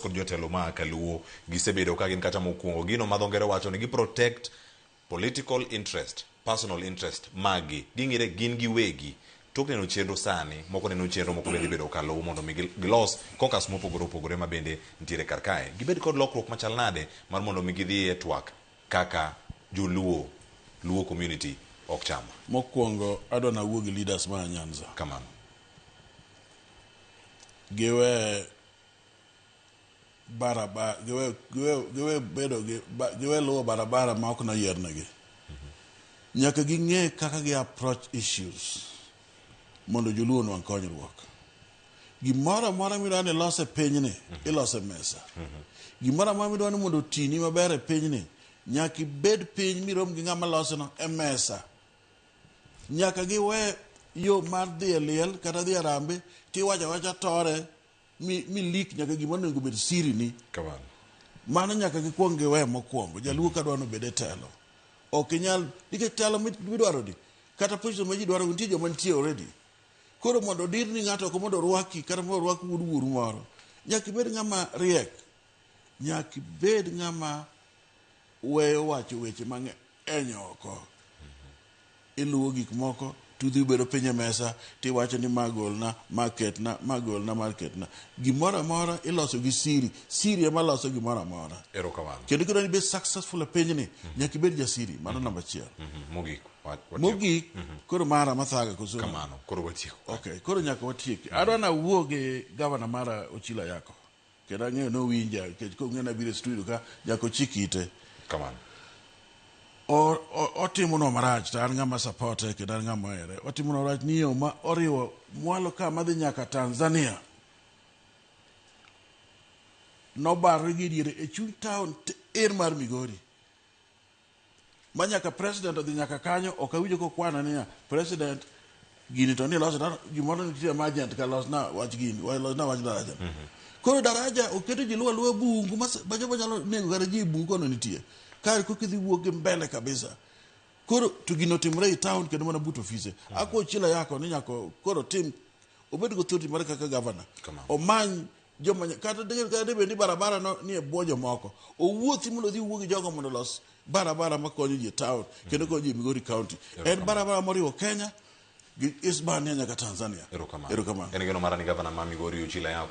Kod jotelo ma kaluo gisebedo ka gin kata mokwongo gino ma dho ngere wacho ni gi protect political interest, personal interest maggi ging'ire gin giwegi. Tok neno chenro sani, moko neno chenro, moko bende ibedo kaluw mondo mi gilos caucus mopogore opogore ma bende nitiere kar kae. Gibed kod lokruok machal nade mar mondo mi gidhi e twak kaka joluo, Luo community ok chama? Mokwongo adwa nawuo gi leaders ma Nyanza. Kamano. Giwe barabara, giwe, giwe, giwe bedo gi, ba, giwe luwo barabara ma ok noyiernegi. Nyaka ging'e kaka gi approach issues mondo joluo onwang' konyruok. Gimoro amora midwa ni ilos e pinyni, iloso e mesa. Gimoro amora midwa ni mondo otini maber e pinyni, nyaka ibed piny mirom gi ng'ama loseno e mesa. Nyaka giwe yo mar dhi e liel kata dhi e rambe tiwacho awacha tore mi, mi leak nyaka gima onego bed siri ni. Kamano. Mano nyaka gikwong giwe mokwongo. Jaluo ka dwa nobed e telo. Ok inyal, nikech telo midwaro ni, kata position ma ji dwaro nitie joma nitie already. Koro mondo odir ni ng'ato oko mondo orwaki kata mondo orwak wuod wuoru moro, nyaka ibed ng'ama riek. Nyaka ibed ng'ama weyo wacho weche mang'eny oko. Iluwo gik moko tudhi ubedo piny e mesa tiwacho ni ma golna, ma ketna, ma golna, ma ketna. Gimoro amora iloso gi siri. Siri ema loso gimoro amora. Erokamano. Kendo kidwa ni ibed successful e pinyni, nyaka ibed jasiri. Mano namba achiel. Mogik. Watieko. Mogik, koro mara mathaga koso? Kamano. Koro watieko. Okay, koro nyaka watieki. Adwa nawuo gi gavana mara Ochilo Ayako. Kendo ang'eyo ni owinja nikech kong'eyo ni abiro e studio ka nyaka ochik ite. Kamano. Otimonwa marach to an ng'ama supporte kendo an ng'ama ohere. Otimonwa marach ni yo ma oriwo mwalo ka madhi nyaka Tanzania nobarre gi diere e chuny town tir mar Migori. Ma nyaka president odhi nyaka kanyo ok awinjo kokwana niya president gini to ni loso na gimoro nitie emergent ka losna wach gini losna wach daraja. Koro daraja oketo ji luwo aluwa bungu ma joma nyalo nego kata ji e bungu kono nitie. Kar koka idhi wuok gi mbele kabisa. Koro to gino otimore e town kendo mana but ofise. Akwa Ochilo Ayako ni nyaka koro tim obed gi authority mare kaka governor. Kamano. Omany joma kata kata debed ni barabara no ni e bwo jomoko. Owuothi mondo odhi owuo gi jogo mondo olos barabara makonyo ji e town kendo konyo ji e Migori County. En barabara moriwo Kenya gi Hispania nyaka Tanzania. Erokamano. Erokamano. En geno mara ni gavana ma Migori Ochilo Ayako.